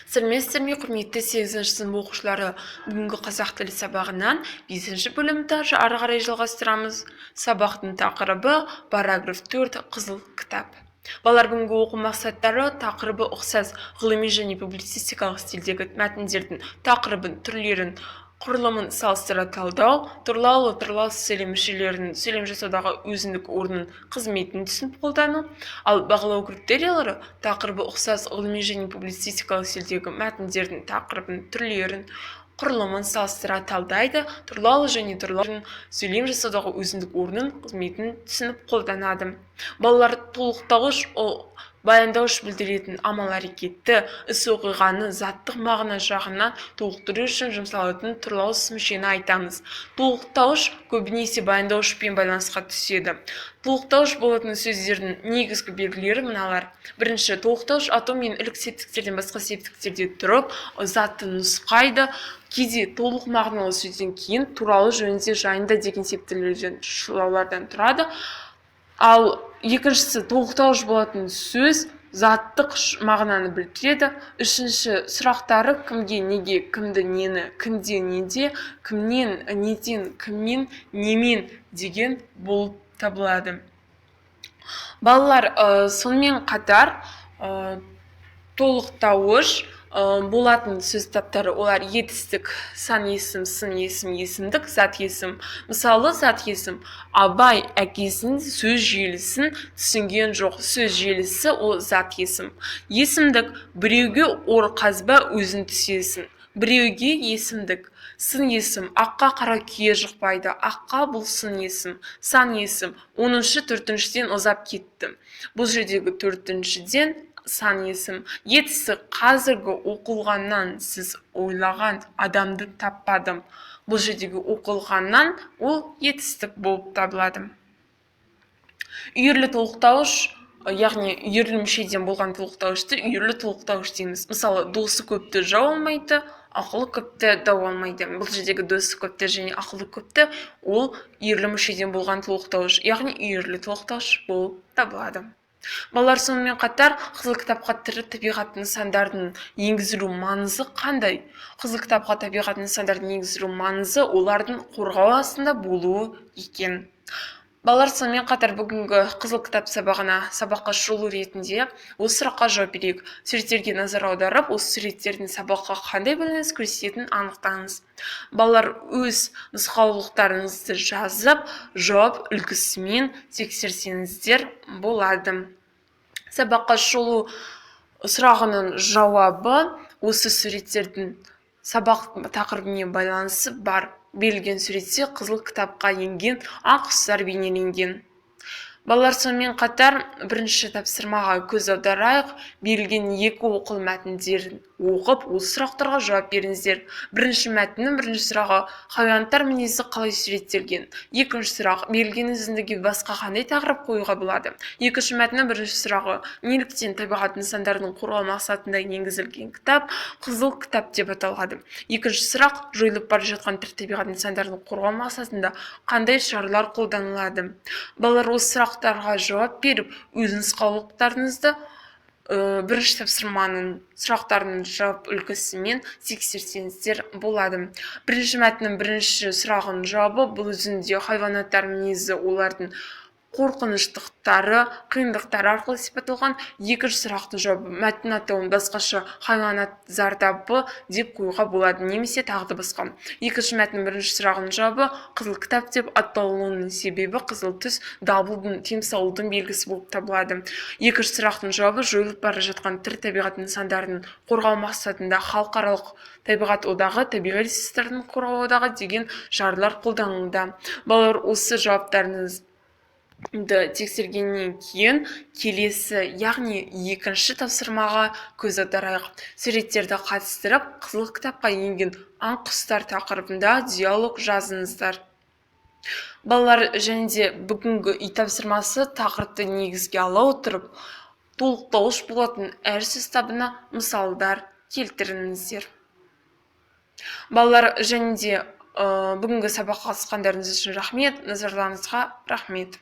Сәлеметсіздер ме, құрметті сегізінші сынып оқушылары! Бүгінгі қазақ тілі сабағынан бесінші бөлімді ары қарай жалғастырамыз. Сабақтың тақырыбы: параграф 4, Қызыл кітап. Балалар, бүгінгі оқу мақсаттары: тақырыбы ұқсас ғылыми және публицистикалық стильдегі мәтіндердің тақырыбын, түрлерін, құрылымын салыстыра талдау, тұрлаулы, тұрлаусыз сөйлем мүшелерінің сөйлем жасаудағы өзіндік орнын, қызметін түсініп қолдану. Ал бағалау критерийлері: тақырыбы ұқсас ғылыми және публицистикалық стильдегі мәтіндердің тақырыбын, түрлерін, құрылымын салыстыра талдайды, тұрлаулы және тұрлаусыз сөйлем жасаудағы өзіндік орнын, қызметін түсініп қолданады. Балалар, толықтауыш — ол баяндауыш білдіретін амал-әрекетті, іс-оқиғаны заттық мағына жағынан толықтыру үшін жұмсалатын тұрлаусыз мүшені айтамыз. Толықтауыш көбінесе баяндауышпен байланысқа түседі. Толықтауыш болатын сөздердің негізгі белгілері мыналар: бірінші, толықтауыш атау мен ілік септіктерден басқа септіктерде тұрып, затты нұсқайды. Кейде толық мағыналы сөзден кейін туралы, жөнінде, жайында деген септілерден, шылаулардан тұрады. Ал екіншісі, толықтауыш болатын сөз заттық мағынаны білдіреді. Үшінші, сұрақтары кімге, неге, кімді, нені, кімде, неде, кімнен, неден, кіммен, немен деген болып табылады. Балалар, сонымен қатар толықтауыш болатын сөз таптары олар: етістік, сан есім, сын есім, есімдік, зат есім. Мысалы, зат есім: Абай әкесінің сөз желісін түсінген жоқ. Сөз желісі — ол зат есім. Есімдік: біреуге ор қазба, өзің түсесің. Біреуге — есімдік. Сын есім: аққа қара күйе жұқпайды. Аққа — бұл сын есім. Сан есім: 10-шы төртіншіден ұзап кетті. Бұл жердегі төртіншіден — сан есім. Етістік: қазіргі оқылғаннан сіз ойлаған адамды таппадым. Бұл жердегі оқылғаннан — ол етістік болып табылады. Үйірлі толықтауыш, яғни үйірлі мүшеден болған толықтауышты үйірлі толықтауыш дейміз. Мысалы, досы көпті жау алмайды, ақылы көпті дау алмайды. Бұл жердегі досы көпті және ақылы көпті — ол үйірлі мүшеден болған толықтауыш, яғни үйірлі толықтауыш болып табылады. Балалар, сонымен қатар, Қызыл кітапқа тірі табиғат нысандарының енгізілу маңызы қандай? Қызыл кітапқа табиғат нысандарының енгізілу маңызы — олардың қорғау астында болуы екен. Балалар, сонымен қатар, бүгінгі Қызыл кітап сабағына сабаққа шолу ретінде осы сұраққа жауап берейік. Суреттерге назар аударып, осы суреттердің сабаққа қандай байланыс көрсететінін анықтаңыз. Балалар, өз нұсқаулықтарыңызды жазып, жауап үлгісімен тексерсеңіздер болады. Сабаққа шолу сұрағының жауабы: осы суреттердің сабақ тақырыбымен байланысы бар. Берілген суретте Қызыл кітапқа енген ақ құстар бейнеленген. Балалар, сонымен қатар, бірінші тапсырмаға көз аударайық. Берілген екі оқылым мәтіндерін оқып, осы сұрақтарға жауап беріңіздер. Бірінші мәтіннің бірінші сұрағы: хайуанаттар мінезі қалай суреттелген? Екінші сұрақ: берілген үзіндіге басқа қандай тақырып қоюға болады? Екінші мәтіннің бірінші сұрағы: неліктен табиғат нысандарының қорғау мақсатында енгізілген кітап Қызыл кітап деп аталады? Екінші сұрақ: жойылып бара жатқан тірі табиғат нысандарын қорғау мақсатында қандай шаралар қолданылады? Балалар, осы сұрақтарға жауап беріп, өз нұсқаулықтарыңызды бірінші тапсырманың сұрақтарының жауап үлгісімен тексерсеңіздер болады. Бірінші мәтіннің бірінші сұрағының жауабы: бұл үзіндіде хайуанаттар мінезі олардың қорқыныштықтары, қиындықтары арқылы сипатталған. Екінші сұрақтың жауабы: мәтін атауын басқаша «Хайуанат зардабы» деп қоюға болады немесе тағы да басқа. Екінші мәтіннің бірінші сұрағының жауабы: Қызыл кітап деп аталуының себебі қызыл түс дабылдың, тыйым салудың белгісі болып табылады. Екінші сұрақтың жауабы: жойылып бара жатқан тірі табиғат нысандарын қорғау мақсатында Халықаралық табиғат одағы, Табиғи ресурстарды қорғау одағы деген шаралар қолданылуда. Балалар, осы жауаптарыңыз тексергеннен кейін келесі, яғни екінші тапсырмаға көз аударайық. Суреттерді қатыстырып, Қызыл кітапқа енген аң құстар тақырыбында диалог жазыңыздар. Балалар, және де бүгінгі үй тапсырмасы: тақырыпты негізге ала отырып, толықтауыш болатын әр сөз табына мысалдар келтіріңіздер. Балалар, және де бүгінгі сабаққа қатысқандарыңыз үшін рахмет, назарларыңызға рахмет.